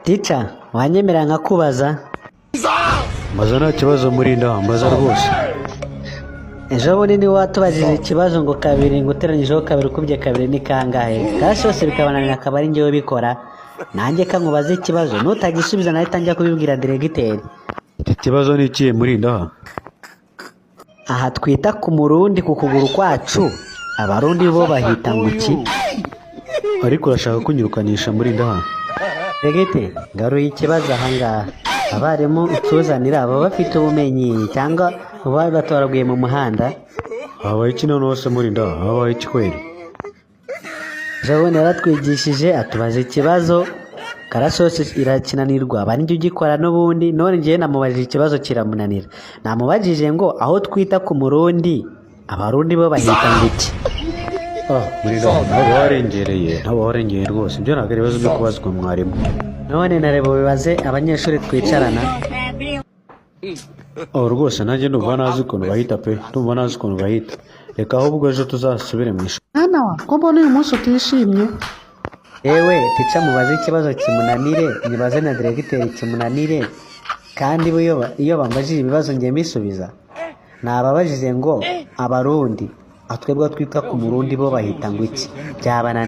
Teacher, wanyemera nkakubaza? Mbaza, nta kibazo Murinda, mbaza rwose. Ejo bundi niwe watubajije ikibazo ngo kabiri ngo uteranyijeho kabiri ukubye kabiri ni kangahe? Class yose bikabananira, akaba ari njyewe ubikora. Nanjye kankubaze ikibazo, nutagisubiza nahita njya kubibwira diregiteri. Iki kibazo ni ikihe, Murinda? Aha twita ku murundi ku kuguru kwacu, Abarundi bo bahita ngo iki? Ariko urashaka kunyirukanisha, Murinda? Diregite, ngaruye ikibazo ahangaha. Abarimu utuzanira baba bafite ubumenyi cyangwa baba batoraguye mu muhanda? Habaye iki noneho se, Murinda? Habaye iki kweri? Ejo bundi yaratwigishije, atubaza ikibazo, class yose irakinanirwa, aba njye ugikora n'ubundi. None njyewe namubajije ikibazo kiramunanira. Namubajije ngo aho twita ku murundi, Abarundi bo bahita ngo iki? Ah, Murinda, ntabwo warengereye, ntabwo warengereye rwose. Ibyo ntabwo ari ibibazo byo kubazwa mwarimu. None nareba bibaze abanyeshuri twicarana. Oh, rwose nanjye ndumva nazi ukuntu bahita pe, ndumva nazi ukuntu bahita. Reka ahubwo ejo tuzasubire mu ishuri. Mwana wa, ko mbona uyu munsi utishimye? Yewe teacher, mubaze ikibazo kimunanire, nyibaze na diregiteri kimunanire. Kandi bo iyo bambajije ibibazo njye mbisubiza. Nababajije ngo Abarundi, aho twebwe twita ku murundi, bo bahita ngo iki? Byabananiye.